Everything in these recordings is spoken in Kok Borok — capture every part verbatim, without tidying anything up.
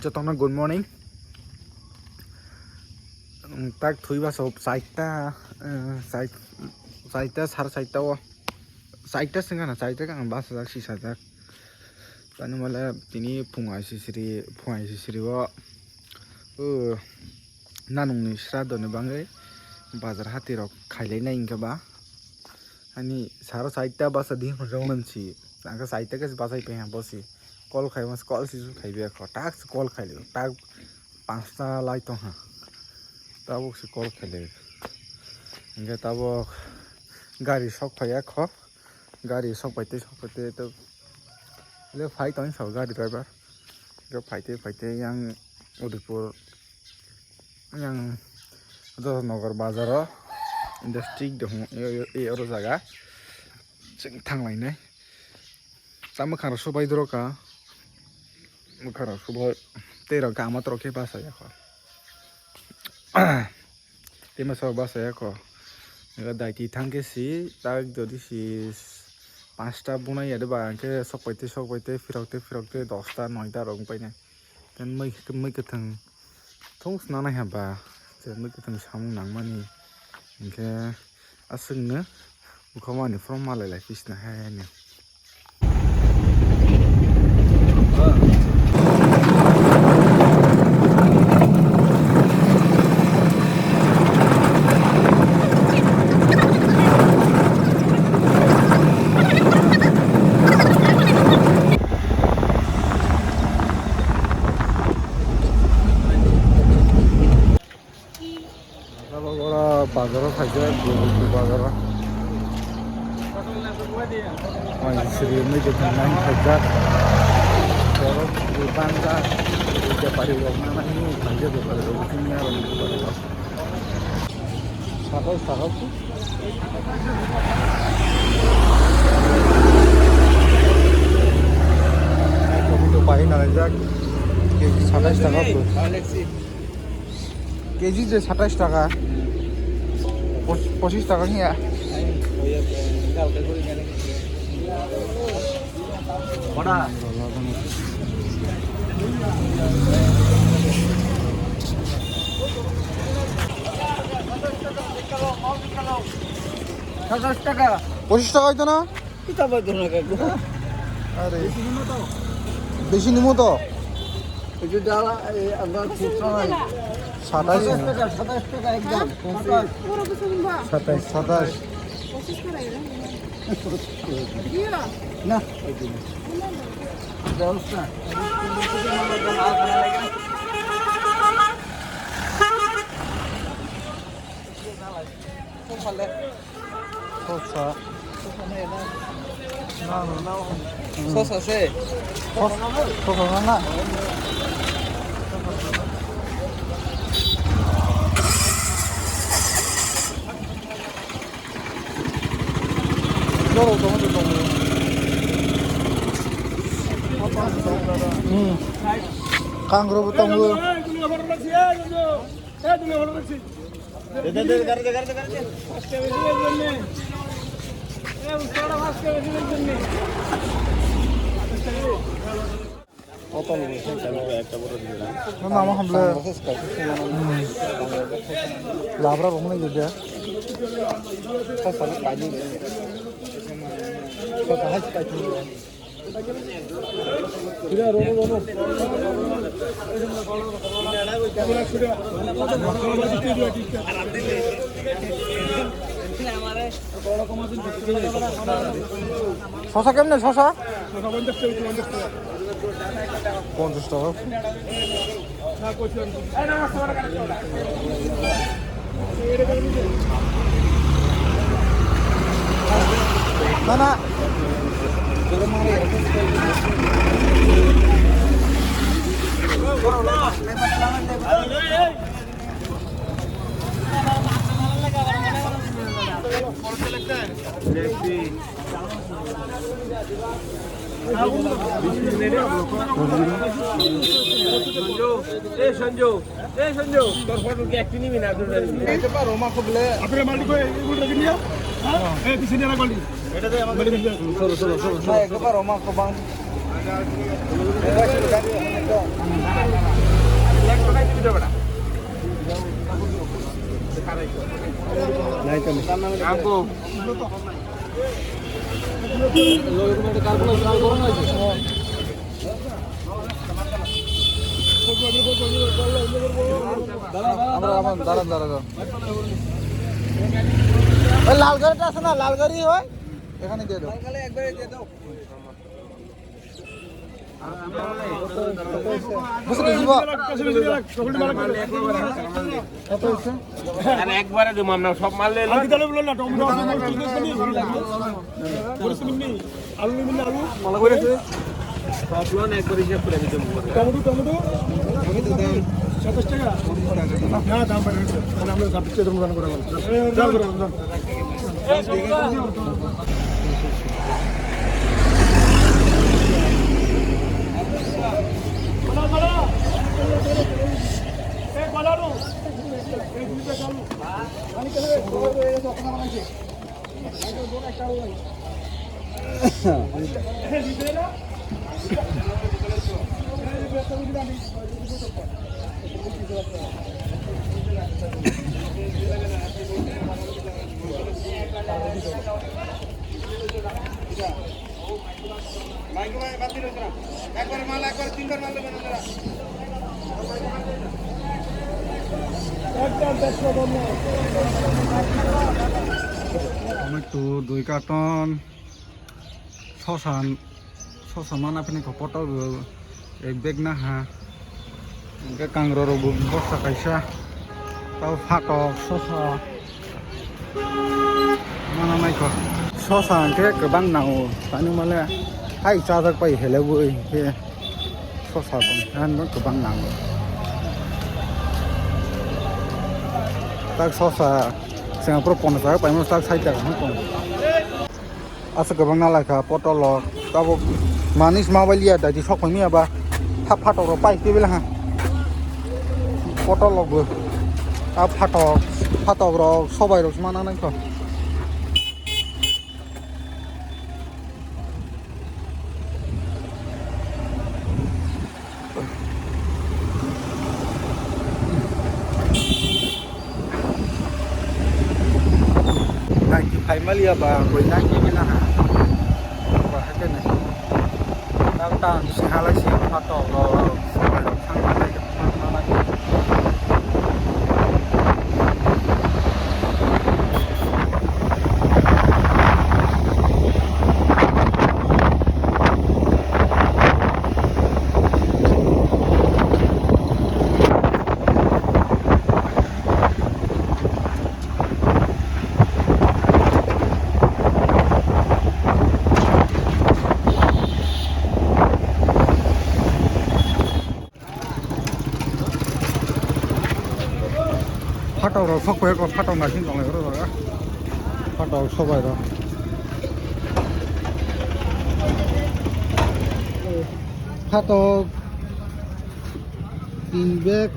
Jotono good morning. Ang tak thwi basa o chaita, eh, chai-, chaita, sar chaita o. Chaita se gana, chaita gana basa jak, sisa jak. Tani mole tini phung aisisiri, phung aisisiri o, uh, nanungni sradoni bangwi bazar hati rok khailai nai hwnkhe ba. Ani saro chaita basa di hwnjak nang si. Ang khe chaita khe bachai pai ha bosi. Call khai mas call si khai be kho. Tak si call khai le. Tak panchta lai tong ha. Tabuk si call khai le. Hingke tabuk gari sok phai ya kho. Gari sok pai tei sok pai tei to. Le phai tong sa gari driver. Hingke phai tei phai tei yang Udaipur. Yang Jotonogar bazar o, industry de hwn, e, e, e, oro jaga. Chwng thang lainai. Ta mwkhang rok subai doro ka. Mwkhang rok subai. Tei rok gama torok khe basa ya kho. Tei masa rok basa ya kho. Ega daiti thang khe si, tak jodi si panchta bunai ya de ba, hingke sok pai tei, sok pai tei, phirok tei, phirok tei, dosta, noita rok wng pai nai. Tei mui, mui kwthwng thung sna nai ha ba, je mui kwthwng samung nang mani, hinkhe aswk no bwkha mani from malai lai phi sna hai ni. Tabok oro bazaro khaijak, Gurukul bazaro. Mai siri mui de thangnai khaijak. Borok bangka, bepari rok nang nai, khaijak bepari rok, sini aro bepari rok. Sakai, sakai. Tomato pai nalaijak, satais taka. Alexi. Keji je satais taka. Pos-, pochis taka hiya. Satais taka. Pochis taka hoito na? Kita ba dona ka go. Are. Besi nimo to. Itu dala, eh, anggar khub sanai. Satais. Satais taka, satais taka ekdom. Satais. Satais, satais. Koshish karai na. Dia. Na. Jauh sa. Sosa. Sosa se. Sosa na. Norok tongo, tongo. Hmm. Kangrobo tongo. Mama hamle. Labra romne gede. Sosa kemne sosa? Ponchash taka. Na, na. Sanju, eh, Sanju, eh, Sanju, tor photo ki acting ni mina tu dari. Apre malik ko ek minute ragin diya. Ha? Eh, pise niya malik. Solo, solo, solo, solo. Ek bar Roma ko bang. দাঁড়ান, দাঁড়ান, দাঁড়ান। ওই লাল গাড়িটা আছে না, লাল গাড়ি হয়, এখানে দিয়ে দাও। বুঝতে পারছি বা? কত হয়েছে? আরে একবারে দেবো আমরা, সব মাল নিয়ে এলাম। আলু দিতে বললো না, টমেটো আছে, মরিচ টরিচ আছে নি? মরিচ টরিচ নেই? আলু নেই, আলু? মালা করে আছে। সব লোন একবার হিসাব করে দিতে হবে। Tomato, tomato? সাতাশ টাকা? হ্যাঁ, দাম বাড়ে গেছে। মানে আমরা ছাব্বিশ টাকা দাম করে দিলাম। দাম করে দিলাম। Tomato dui carton, sosa, sosa mana pini kho potol bo ek bag na ha. Hingke kangrorok bo bosta kaisa. Tabo phatok, sosa. Mana naikho. Sosa hingke kwbang nango. Tani male hai chajak pai helebwi hingke sosa tong han kwbang nango. Tak sosa sengapro pono chajak paimo tak side tak tong. Aswk kwbangna laikha potol rok, tabuk manis mobile ya daidi sok phai manya ba, ha phatok rok pai tebel ha, potol rok bo, a phatok, phatok rok sobai rok se mana nangkha. Nai ki phai mali ya ba, koi nai ki bela ha. Ba ha ke nai. Tam tam si halai si phatok rok, sobai rok, sang halai. Phatok rok sok phai kho, phatok naising tong lai oro jaga. Phatok sobai rok. Phatok tin bag,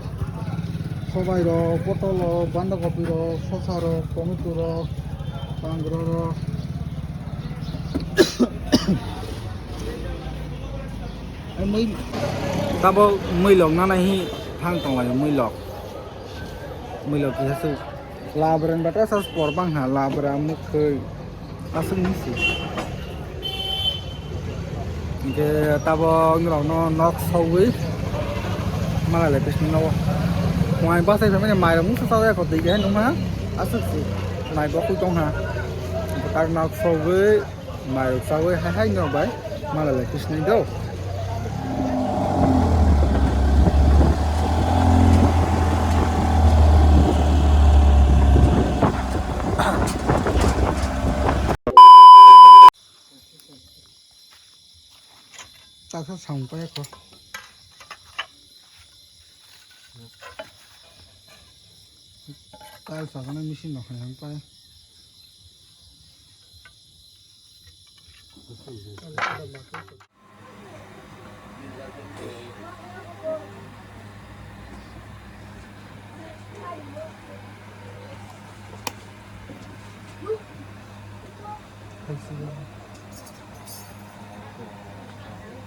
sobai rok, potol rok, banda kopi rok, sosa rok, tomato rok, kangrorok. Mui tabo mui lok nana hi thang tong lai mui lok. Mui lok kisa su labra ni bata sa spor bang ha labra mukhoi aswk ni si. Hingke tabo norok no nok sogwi malai lai pisni nogo. Mai bwsai phaimani mai rok mungsa chawi ako twi khe nungha aswk si mai bo khui tongha. Tak nok sogwi. Mairok chawi hai hai no bai malai lai khe sinai do. Taksa samung pai kho. Tiles sajaknai machine rok hai hang pai.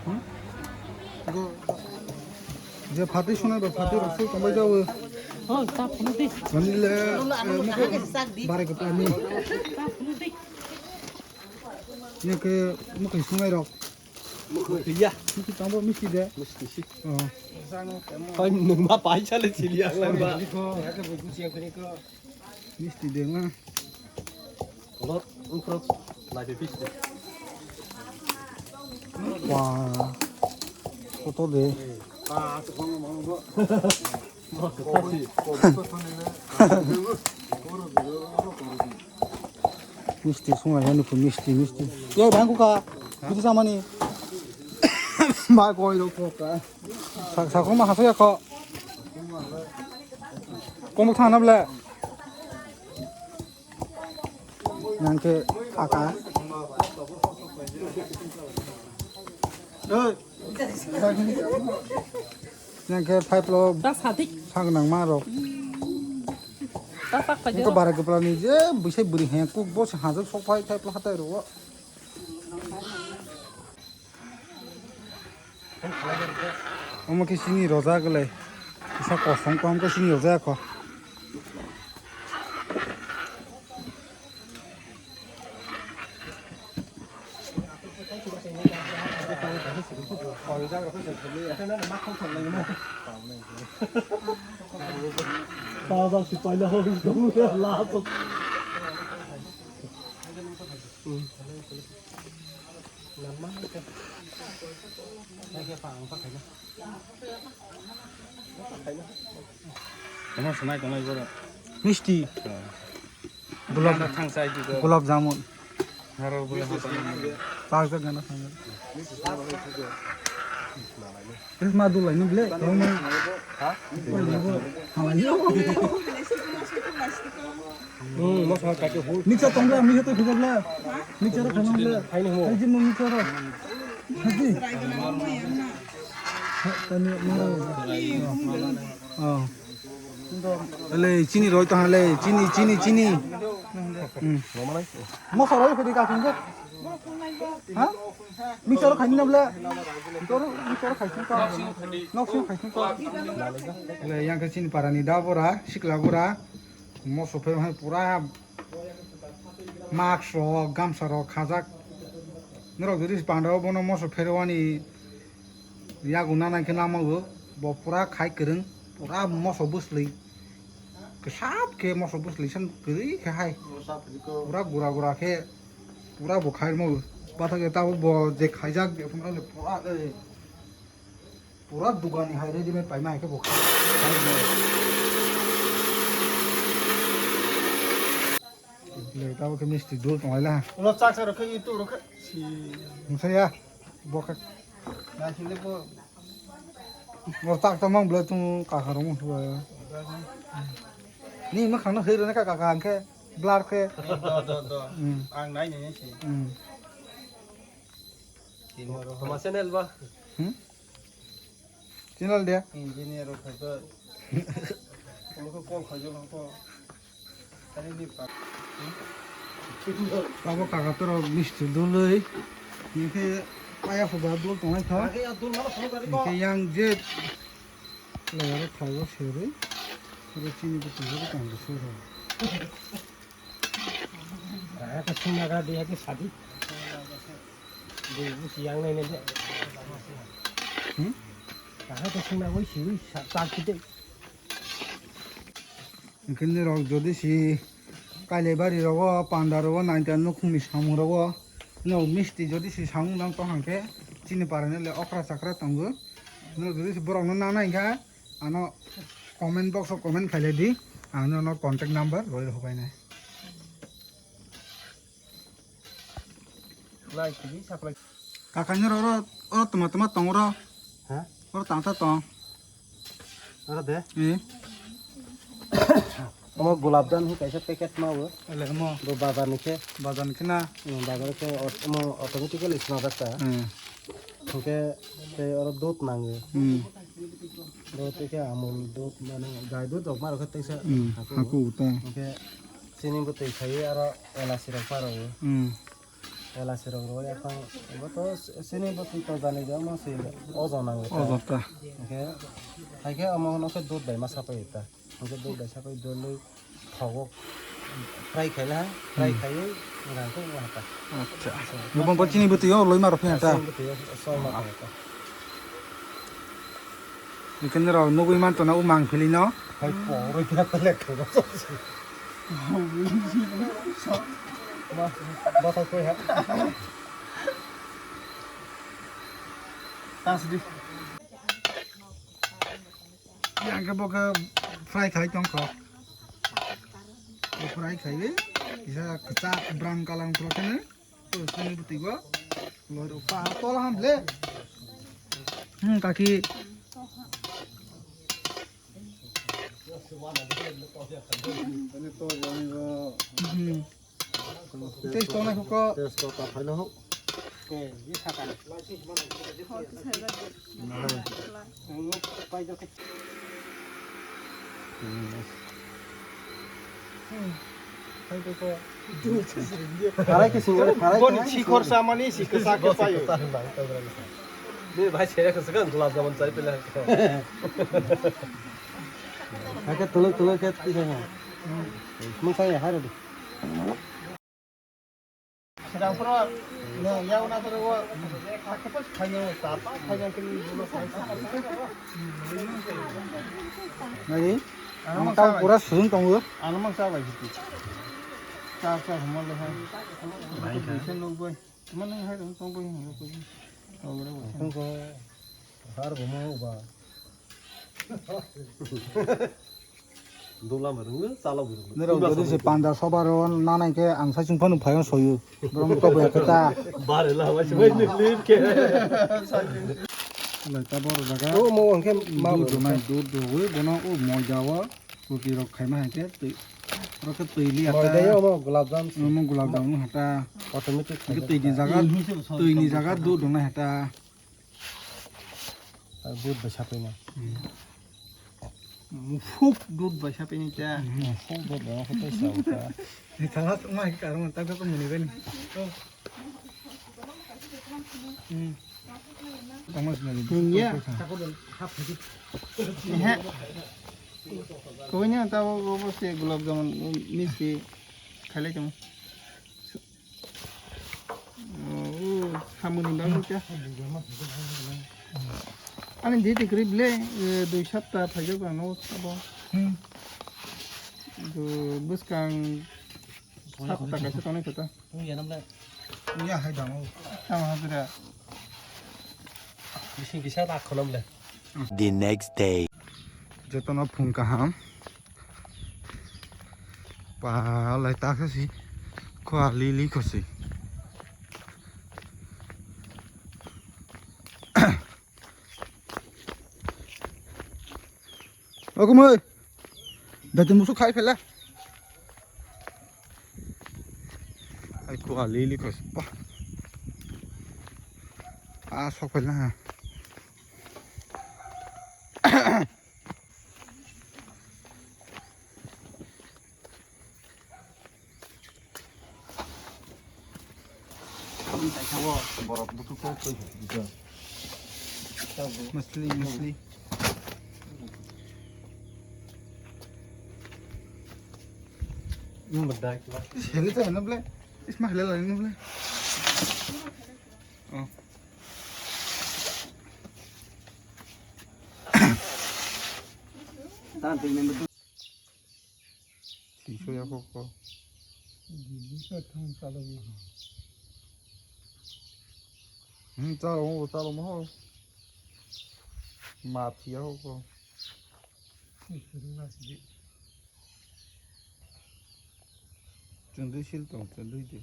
Hmm? Je phatwi sunai ba phatwi rok se tongbai jago. Oh, ta phunuk di. Manila, eh, mukhe barai kwplani. Ta phunuk di. Yang ke mukhe sungai rok. Iya. Mukhe tangbo misti de. Misti si. Oh. Hai nungma paisa le sili ang lang ba. Misti de ma. Lot, ungkrok, lai pipis de. Wah. Foto de. Misti sungai yani pun misti, misti. Yo, bangku ka. Bisa sama ni. Ba koi lo ko ka. Sa-, sakoma haso ya ko. Komuk thang na ble. Yang ke kaka. Yang ke five lo. Ta sadik. Sang nang ma rok. Ta pak pa. Yang ke jero. Bara kepala ni je, bisa beri hengkuk bos hajak sok five, five lo hatai ro. Omo khe chini rojak le. Kisa kosom kom khe chini rojak kho. Tamo sanai tongnai borok. Misti. Oh. Gulab, Gana thang chai di ko. Gulab jamun. Haro bole hapa. Chak jak gana thang. Chris ma dulai ni ble, tong ma. Ha? Hamani. Hmm, mo sa ka ke hu. Mixer tong bla, mixer to khujak bla. Mixer to khujak bla. Hai ni mo. Hai jin mo mixer to. Hai jin. Ha, tani mo. Oh. Le, chini roi to ha le, chini, chini, chini. Hmm. Mo sa roi phedi ka khunje. Ha? Mixer khaini na bla. Mixer, mixer khaising ka. Nok sing khaising ka. Le, yang ke chini parani da bora, sikla bora. Moso phe hai pura mask rok, gamsa rok khajak. Norok jodi pandao bono moso pherewani yago nana khe namago. Bo pura khai kwrwng, pura moso bwsli. Kwsap khe moso bwsli san kwrwi khe hai. Pura gura gura khe pura bo khai rwmago. Bathakhe tabuk bo je khaijak, je phunukha le pura, eh, pura dukani hai readymade paima hai khe bo khai. Le, tabuk khe misti dul tonglaila. Ulo chaksa rokhe itu rokhe. Si. Mungsa ya. Bo khe. Na sile bo. Bo tak tamang bla tung kaka rong. Ni ma khang na hei rana kaka angke. Blar khe. Do, do, do. Hmm. Ang nai ni si. Hmm. Toma channel ba. Hmm? Channel dia? Engineer rok khaikha. Kono khe call khaijak kha. Ani ni pa. Abo kaka toro misti dului. Nike paya huba dul tonglai kha. Nike yang je. Lawyer thago serui. Oro chini bo tongkha tong serui. Kahai ta singna ga de, hake sadi. De, busi yang nai nai de. Hmm? Kahai ta singna oi si, oi sa, sa kite. Hingke norok jodi si Kailabari rogo, Panda rogo, nainta nukhungni samung rogo, no misti jodi si samung nang tong hangke chini parani le okra chakra tongo. Norok jodi si borok no nang nai kha, ano comment box o comment khailai di, ang nono contact number roi rw bai nai. Lai kiri saklai. Kakani ro ro oro tuma tuma tong ro. Ha? Oro tang ta tong. Oro de? Eh. Omo gulab dan hi kaisa packet ma o. Ale mo. Bo bazar ni khe. Bazar ni khe na. Hmm, bazar khe ot-, omo automatically sma dakta. Hmm. Hingke tei oro dot nango. Hmm. Dot tei khe amul dot mane gai dot rok ma rok khe teisa Hmm, haku. Haku ta. Hingke chini bo twi khaiwi aro elachi rok ma rok. Hmm. Elasi rok rwui aphang bo to sini bo twi to jani je omo se ojon nango ta. Ojon ta. Hwnkhe haikhe omo no khe dud bai ma sapai ta. Hwnkhe dud bai sapai dului thogo fry khaila, fry khaiwi rang khe wngkha. Acha. Bubang bo chini bwtwi o loi ma rw phiya ta. Chini bwtwi o soi ma rw phiya ta. Ikenrok nugui mantona o mangpili no. Hai poroi kira pelek khe. Ba, ba, ba, koi ha. Tas di. Yang ke bo ke fry khai tong ko. Bo fry khai, kisa kisa brown color pro kene. Sini bwtwi bo. Loi rw pa tola ham le. Hmm, kaki. Hmm. Tei tongnai kho ko. Tei to ta phaino ho. Harai ke singare, harai ke. Boni sikor samani siksa ke payo. Be bhai, sere ke sekarang gulab jamun chai pila. Kaka tulung tulung ke tisa na. Mung saya haru. Nari, ang tau pura sujung tongo. Ano mang sa bai hiti. Sa sa humor le hai. Bai ka. Sen lo bai. Mana hai dong tong bai. Tong bai. Tong ko. Har bo mo ba. Dula ma rung chala bo rung. Nero gori se panda sobar o nanai ke ang sa chungphano phayo soyu. Borong to boya kata. Bare la wa se bai ni lim ke. Lai ta bor daga. O mo ang ke ma dud bo nai, dud do we bono o moida o. Ruti rok khaima hai khe twi, oro khe twi li ata. Moida yo omo gulab jam se. Omo gulab jam no hata. Automatic khe twi ni jaga, twi ni jaga dud dong nai hata. Dud bai sapai na. Mufuk dud bai sapai ni ta. Mufuk dud bai sapai sa ta. Ni thalas ma karma ta ko muni ben. Tongma sini. Iya. Ehe. Kau ini tahu apa sih gulab jamun misti kali cuma. Oh, hamuni bang kita. Ani di tikri ble dui sapta phaiyo bang no sabo. Hmm. Bwskang sapta kaisa tongnai kota. Wngya namle. Wngya hai damo. Tamo hadira. Bising kisa tak khonom le. The next day. Jotono phung kaham. Pa lai ta khasi. Khwa li li khosi. Okumoi. Dati musu khai phela. Ai khwa li li khos. Pa. Ah, sok phela ha. Masli, masli. Ini bedak lah. Ini tuh enak, Ble. Isma halal ini, Ble. Oh. Tahan, tinggal betul. Tiso ya koko. Bisa thang salo mo. Hmm, salo mo, salo mo. Mafia koko. Chundui sil tong, chundui de.